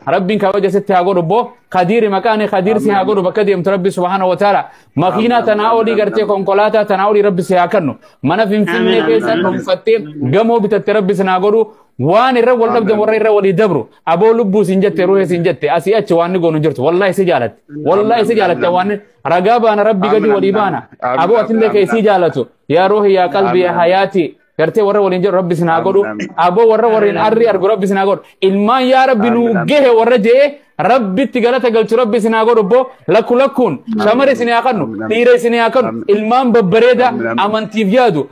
Rabbiin kabaja sitti haa godhu boo. Kadiiri maqaan Kadiir si haa godhu bakka deemtu Rabbi subhaanahu wa ta'ala. Makiinaa tanaa olii gartee konkolaataa tanaa olii Rabbi si haa kennu. Mana Finfinnee keessa dhuunfattee gamoo bitatte Rabbi si haa godhu. Waan irra wal dhabde warra irra walii dabru aboo lubbuu siin jette ruuhee siin jette asii achi waan ni goonu jirtu wallahi si jaalatte wallahi si jaalatte waan ragaa baana Rabbi gadi walii baana aboo atillee kee sii jaalatu yaa ruuhi yaa qalbi yaa hayaati gartee warra waliin jedhu Rabbi sin haa godhu aboo warra waliin arri argu Rabbi sin haa godhu ilmaan yaa Rabbi nuu gahe warra je'ee Rabbitti galata galchu Rabbi sin haa godhu boo lakku lakkuun shamara isin haa kennu dhiira isin haa kennu ilmaan babbareeda amantiif yaadu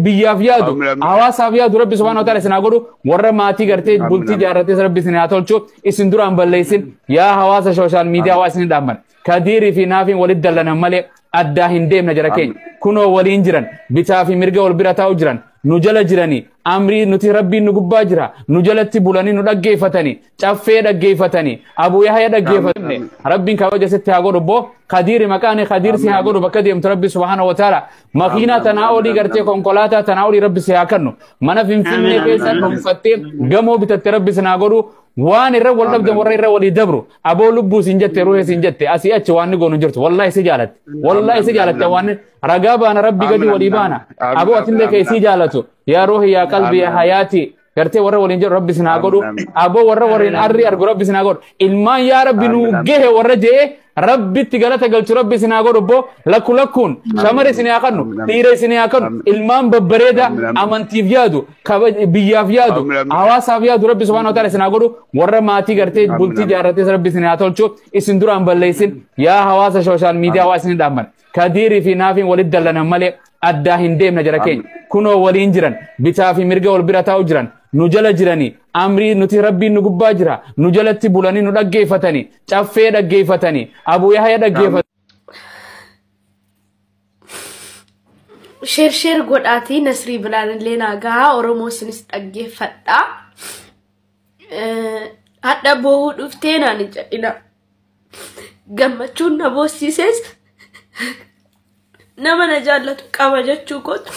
biyyaaf yaadu hawaasaaf yaadu Rabbi subhaanahu wa ta'ala isin haa godhu warra maatii gartee bultii jaarratees Rabbi isin haa tolchu isin duraan balleessin yaa hawaasa sooshaal miidiyaa waa isin dhaamman Kadiirii fi Naafiin walitti dallanan malee addaa hin deemna jara keenya kunoo waliin jiran bitaa fi mirga wal bira taa'u jiran nu jala jiranii amrii nuti Rabbiin nu gubbaa jira nu jalatti bulanii nu dhaggeeffatanii caffee dhaggeeffatanii Abuu Yahya dhaggeeffatanii Rabbiin kabaja sitti haa godhu boo Kadiiri maqaan Kadiir si haa godhu bakka deemtu Rabbi subhaanahu wa ta'ala makiinaa tanaa olii gartee konkolaataa tanaa olii Rabbi si haa kennu mana Finfinnee keessa dhuunfattee gamoo bitatte Rabbi si haa godhu waan irra wal dhabde warra irra walii dabru aboo lubbuu siin jette ruuhee siin jette asii achi waan ni goonu jirtu wallahi si jaalatte wallahi si jaalatte waan ragaa baana Rabbi gadi walii baana aboo atillee kee sii jaalatu yaa ruuhi yaa qalbi yaa hayaati gartee warra waliin jedhu Rabbi sin haa godhu aboo warra waliin arri argu Rabbi sin haa godhu ilmaan yaa Rabbi nuu gahe warra je'ee Rabbitti galata galchu Rabbi isin haa godhu boo lakku lakkuun shamara isin haa kennu dhiira isin haa kennu ilmaan babbareeda amantiif yaadu biyyaaf yaadu hawaasaaf yaadu Rabbi subhaanahu wa ta'ala isin haa godhu warra maatii gartee bultii jaarratees Rabbi isin haa tolchu isin duraan balleessin yaa hawaasa sooshaal miidiyaa waa isin dhaamman Kadiirii fi Naafiin walitti dallanan malee addaa hin deemna jara keenya kunoo waliin jiran bitaa fi mirga wal bira taa'u jiran nu jala jiranii amrii nuti Rabbiin nu gubbaa jira nu jalatti bulanii nu dhaggeeffatanii caffee dhaggeeffatanii Abuu Yahya dhaggeeffatanii. Sheer sheer godhaatii Nasrii biraan illee naa gahaa Oromoo isinis dhaggeeffadhaa. Hadha boohuu dhuftee naan hin jedhina. Gammachuun na boossises nama na jaallatu qaba jechuu kootu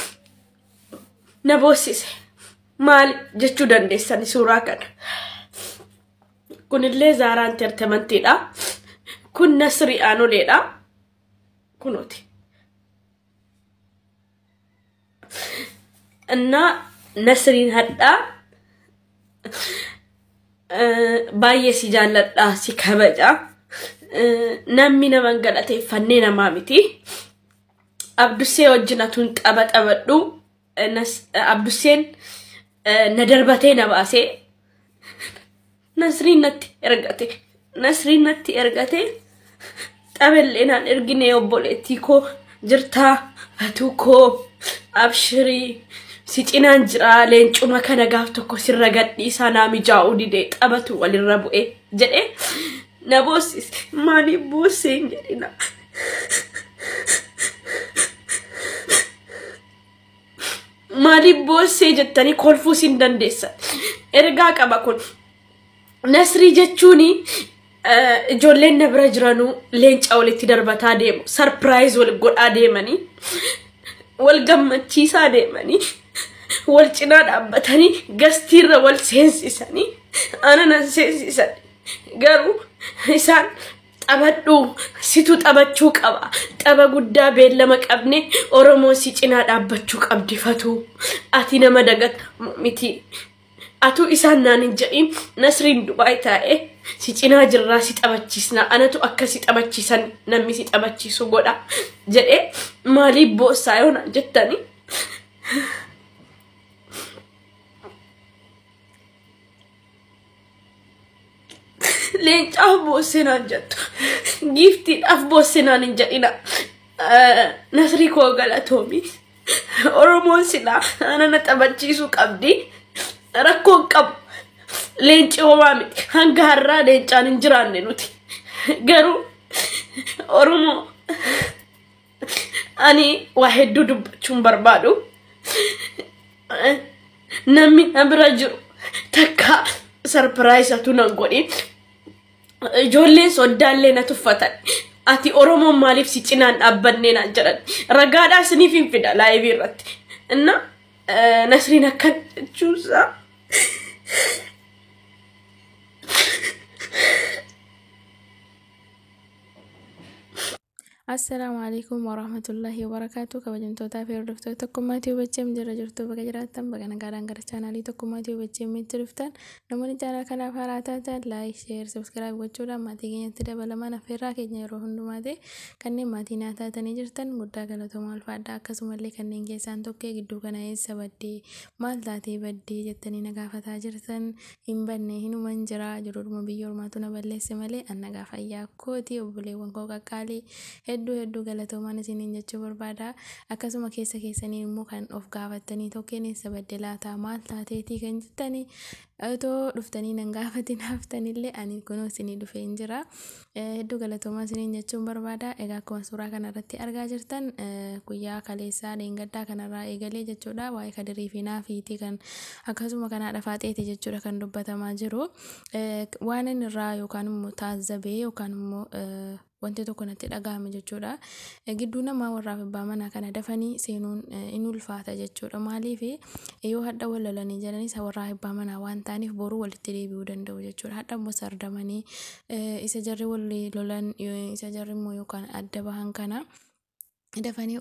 na boossise. Maal jechuu dandeessan suuraa kana. Kunillee Zaaraa Entertainmentiidha. Kun Nasrii Aanoleedha. Kunooti. Innaa Nasriin hadhaa baay'ee si jaalladha si kabaja. Namni nama hin galateeffannee namaa miti. Abdussee wajjin atuun tapha taphadhu. Abdusseen na darbatee na baasee Nasriin natti ergate. Nasriin natti ergate. Taphallee naan ergine obboleettii koo jirtaa fatuu koo abshirii si cinaan jira leencuma kana gaaf tokko sirra gadhiisaa naa mijaa'uu didee taphatu walirra bu'e jedhee na boossise. Maaliif boossee hin jedhina. Maaliif boossee jettanii kolfuus hin dandeessan. Ergaa qaba kun. Nasrii jechuun ijoolleen na bira jiranuu leenca walitti darbataa deemu. Sarpiraayiz wal godhaa deemanii wal gammachiisaa deemanii wal cinaa dhaabbatanii gastiirra wal seensisanii ana nan seensisan. Garuu isaan taphadhu situ taphachuu qaba. Tapha guddaa beellama qabne Oromoo si cinaa dhaabbachuu qabdi fatuu. Ati nama dagatamu miti. Atuu isaan naan hin jedhin Nasriin Dubaay taa'ee si cinaa jirraa si taphachiisna anatu akka si taphachiisan namni si taphachiisu godha jedhee maaliif boossaa yoo naan jettanii. Leencaaf boossee naan jettu. Giiftiidhaaf boossee naan hin jedhina. Nasrii koo galatoomi. Oromoon silaa ana na taphachiisuu qabdi. Rakkoon qabu. Leenci homaa miti. Hanga har'aa leencaan hin jiraanne nuti. Garuu Oromoo ani waa hedduu dubbachuun barbaadu. Namni na bira jiru takka sarpiraayisatu nan godhin. Ijoolleen soddaallee na tuffatan. Ati Oromoon maaliif si cinaan dhaabbannee naan jedhan. Ragaadhaa isiniif hin fida laayivii irratti. Inna Nasriin akkan jechuunsaa. Assalaamu alaikum warahmatullahi wabarakatuh. Kabajamtootaa fi hordoftoota Tokkummaa Tube HM jala jirtu, baga jiraattan, baga nagaadhaan gara chaanaalii Tokkummaa Tube HM'tti dhuftan. Namoonni chaanaal kanaaf haaraa taatan like, share, subscribe gochuudhaan maatii keenyatti dabalaman affeerraa keenya yeroo hundumaati. Kanneen maatii naa taatanii jirtan guddaa galatoomaa, ulfaadhaa. Akkasumallee kanneen keessaan tokkee gidduu kana eessa baddee, maal taatee baddee jettanii na gaafataa jirtan, hin badne, hinuman jira. Jiruudhuma biyya ormaatu na balleesse malee an nagaa fayyaa kooti. Obboleewwan koo qaqqaalii, hedduu hedduu galatoomaan isiniin jechuu barbaada. Akkasuma keessa keessanii immoo kan of gaafattanii, tokkeen eessa badde laataa, maal taateetii kan jettanii otoo dhuftanii nan gaafatin haftanillee, ani kunoo isinii dhufee hin jira. Hedduu galatoomaa isiniin jechuun barbaada. Egaa akkuma suuraa kanarratti argaa jirtan, guyyaa kaleessaa dheengaddaa kanarraa eegalee jechuudha, waa'ee Kadirii fi Naafiitii kan akkasuma kanaadha faaxeeti jechuudha kan dubbatamaa jiru. Waan inni irraa yookaan immoo taazzabee yookaan immoo wanti tokko natti dhagahame jechuudha. Gidduu namaa warraaf abbaa manaa kana dafanii seenuun in ulfaata jechuudha. Maaliif, yoo hadha wal lolanii jiranis warraa abbaa manaa waan ta'aniif boruu walitti deebi'uu danda'u jechuudha. Hadha immoo sardamanii isa jarri wal lolan, isa jarri immoo yookaan adda bahan kana dafanii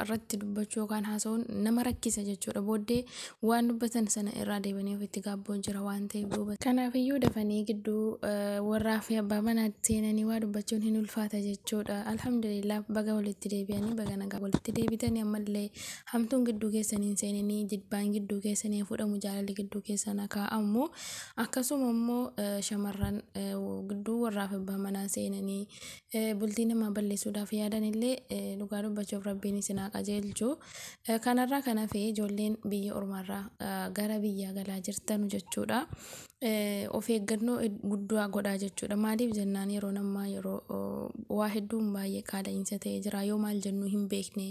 irratti dubbachuu yookaan haasa'uun nama rakkisa jechuudha. Booddee waan dubbatan sana irraa deebanii ofitti gaabboon jira waan ta'eef duuba. Kanaafiyyuu dafanii gidduu warraa fi abbaa manaatti seenanii waa dubbachuun hin ulfaata jechuudha. Alhamdulillah, baga walitti deebi'anii, baga nagaa walitti deebitanii. Ammallee hamtuun gidduu keessanii hin seeninii, jibbaan gidduu keessanii fuudhamu, jaalalli gidduu keessan kaa'amu. Akkasuma immoo shamarran gidduu warraa fi abbaa manaa seenanii bultii namaa balleessuudhaaf yaadan illee, dhugaa dubbachuuf rabbiin isin haa qajeelchu. Kanarraa kan hafe, ijoolleen biyya ormaarraa gara biyyaa galaa jirtanu jechuudha. Of eeggannoo guddaa godhaa jechuudha. Maaliif jennaan, yeroo ammaa yeroo waa hedduun baay'ee qaala'insa ta'ee jira. Yoo maal jennu hin beekne,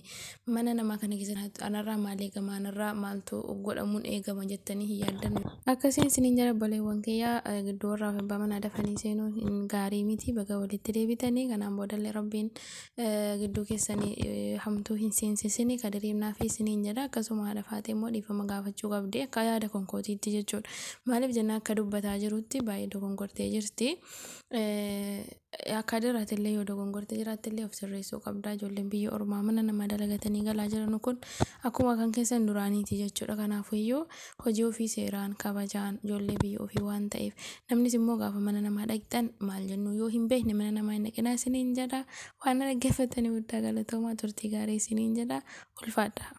mana namaa kana keessatti anarraa maal eegama, anarraa maaltu godhamuun eegama jettanii hin yaaddan. Akkasiin isiniin jala, obboleewwan kiyyaa, gidduu warraa fi abbaa manaa dafanii seenuun hin gaarii miti. Baga walitti deebitanii, kanaan boodallee rabbiin gidduu keessanii hamtuu hin seensisini, Kadiriimnaa fi isiniin jedha. Akkasuma haadha faatee immoo dhiifama gaafachuu qabdi akka yaada konkootiitti jechuudha. Maaliif jennaan, akka dubbataa jirutti baay'ee dogongortee jirti. Akka jiraatellee, yoo dogongortee jiraattellee of sirreessuu qabda. Ijoolleen biyya ormaa mana namaa dalagatanii galaa jiran kun akkuma kan keessan duraaniiti jechuudha. Kanaafuyyuu hojii ofii seeraan kabajaan, ijoollee biyya ofii waan ta'eef, namnis immoo gaafa mana namaa dhaqxan maal jennu yoo hin beekne mana namaa hin dhaqinaa isiniin jedha. Waan dhaggeeffatanii guddaa galatoomaa, turtii gaarii isiniin jedha, ulfaadha.